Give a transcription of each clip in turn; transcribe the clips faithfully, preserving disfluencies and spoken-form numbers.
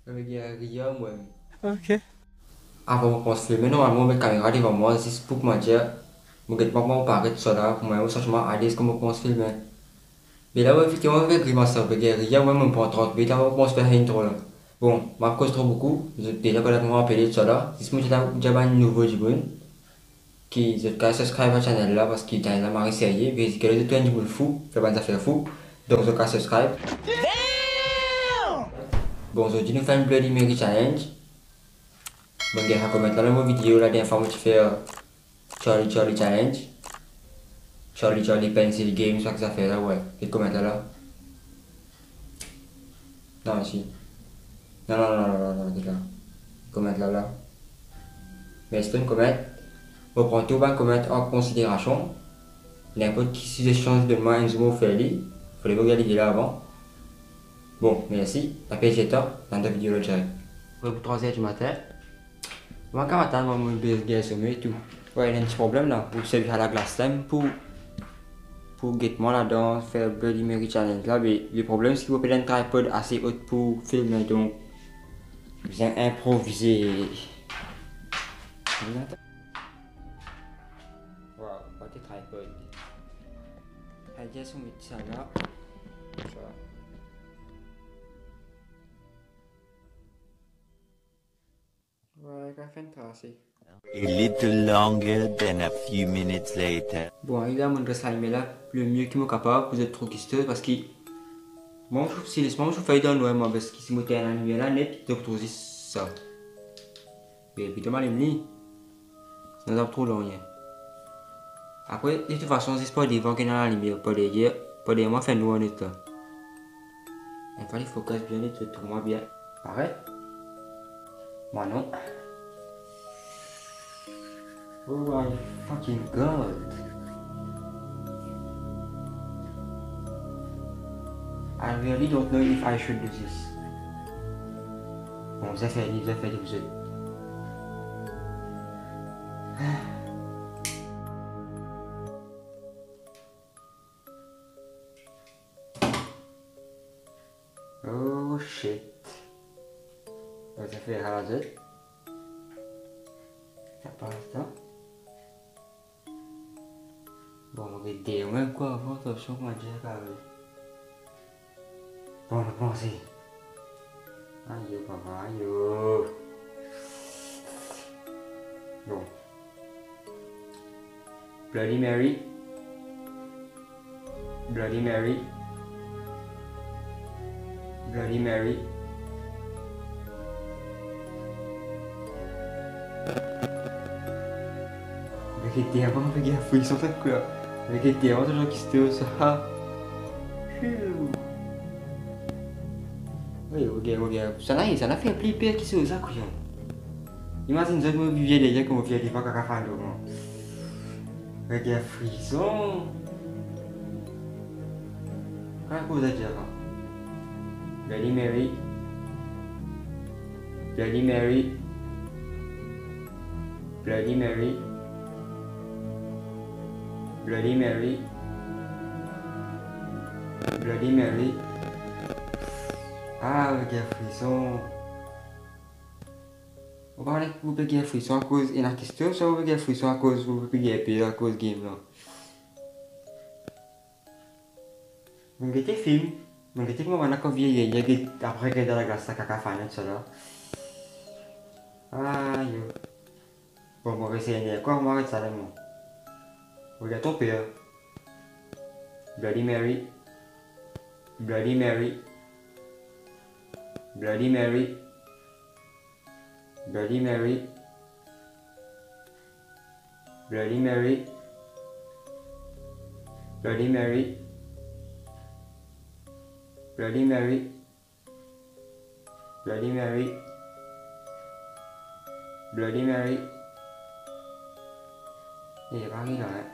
Mo pe gagn riyer mwa. Ok. Avan mo koumans filme, normalman mo met kamera devan mwa, zis pou kouma dir, mo get kouma mo paret, sa la, pou mwa mo santi mwa alez kan mo koumans filme. Me la, mo finn koumans fer grimas la, mo pe gagn riyer mwa, mo pran trant minit avan mo koumans fer intro la. Bon, mo pa koz tro boukou, zot deza konn kouma mo apele, sa la, zis mo dir la, dir bann nouvo dimoun ki zot kav subscribe ar channel la, parski channel la mari serye, me zis ki zot trouv enn dimoun fou, fer bann zafer fou, donk zot kav subscribe. Bon, zordi nou fer enn Bloody Mary Challenge. Bon, get sa koumans la, lor mo video la, dernie fwa mo ti fer Charlie Charlie Challenge, Charlie Charlie Pencil Game, sa ki zafer la, wi. Get koumans la, la. Non, mersi. Non, non, non, non, non, non, get la. Koumans la, la. Mersi, koumans. Mo pran tou bann koumans an konsiderasion. Ninport ki sizesion zot donn mwa, enn zour mo fer li. Fode mo gagn lide la avan. Bon, mersi. Pa perd letan, nou atann video la direk. Pre pou trwa zer dimatin. Mwa, kouma tann, mwa, mo pe gagn some tou. Wi, ena enn ti problem la. Pou servi sa laglas la pou, pou get mwa ladan, fer Bloody Mary Challenge la, me le problem se ki mo pena enn tripod ase ot pou filme, donk bizin inprovize. Wow, what a tripod. Ayo, so met sa la. Sa. Wi, kav finn trase. A little longer than a few minutes later. Bon, ariv la, mo res alime la le mie ki mo kapav pou zot trouv kister, parski mwa, mo trouv, si les mwa, mo trouv fer dan nwar, mwa, parski si mo tegn lalimier la net, zot pou trouv zis sa. Me pito mo alim li, sinon zot pa pou trouv nanye. Apre, de tout fason, zis par devan ki ena lalimier, par deryer, par deryer mwa fer nwar net la. Enn fwa li fokis bien, li trouv mwa bien. Paret? Mwa non. Oh my fucking God. I really don't know if I should do this. Bon, zafer li, zafer li, zot. Oh shit. Bon, zafer la, zot. Sa pas, sa. Bon, mo get deryer mwa ankor avan, atansion, kouma dir, kare. Bon, nou panse. Ayo, papa, ayo. Bon. Bloody Mary. Bloody Mary. Bloody Mary. Vérité, avan mo pe gagn frison sa, kwa. Vérité, avan touzour kister sa. Fiu. Wi, ok, ok. Sa la, sa la fer pli per ki sa, kwa. Imazinn zot, mo vinn deryer, kouma mo vinn devan, kaka fann lor mwa. Mo gagn frison. Kan kouma sa dir la? Bloody Mary. Bloody Mary. Bloody Mary. Bloody Mary. Bloody Mary. Ah, mo gagn frison. Ou pa kone ki ou pe gagn frison akoz ena kister, swa ou pe gagn frison akoz ou pe gagn per akoz game la. Mo gete fim, mo gete kouma bann la kan vinn, vinn, vinn, get, apre get dan laglas sa, kaka fann sa la. Ayo. Bon, mo resey ankor, mo aret sa la, mo. Ou gagn tro per. Bloody Mary. Bloody Mary. Bloody Mary. Bloody Mary. Bloody Mary. Bloody Mary. Bloody Mary. Bloody Mary. Bloody Mary. Eh, pa ri la, hein.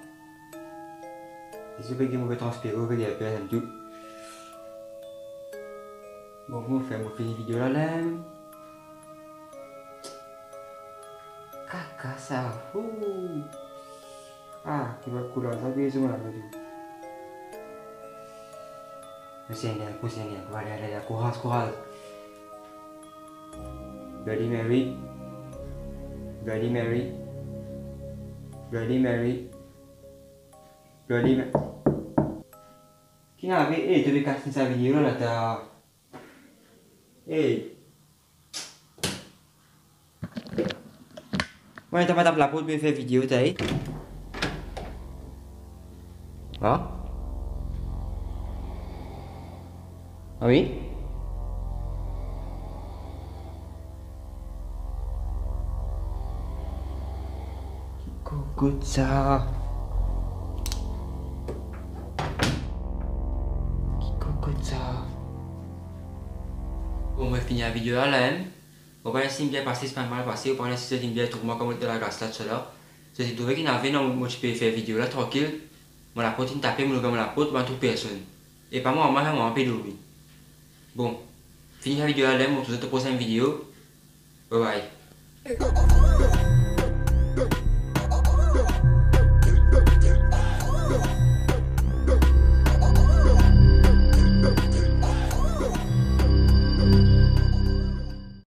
Si ou pe gagn move transpire, ou pe gagn personn tou. Bon, mo fer, mo fini video la, la. Kaka sa, ouh. Ah, ki va koulaz la, bizou la, bizou. Mo Segner, mo Segner, ale, ale, ale, kouraz, kouraz. Bloody Mary. Bloody Mary. Bloody Mary. Bloody Mary. Ki nave, eh, to pe kas sa video la, ta. Eh. Mwa, ta pa tap laport, pe fer video, ta, eh. Ha? Ah wi? Ki kokout sa? Ki kokout sa? Bon, mo fini lavideo la, la, hein. Mo pa kone si inn bien pase, si pa mal pase, mo pa kone si zot inn bien trouv mwa kouma mo ti dan laglas la, tousala. Si zot inn trouve ki nave, non, mo ti pe fer video la trankil. Mo laport inn tape, mo ouver mo laport, mo pa trouv personn. E pa mwa, mwa, mwa pe dormi. Bon, fini sa video la, mo trouv zot dan prosin video. Bye bye.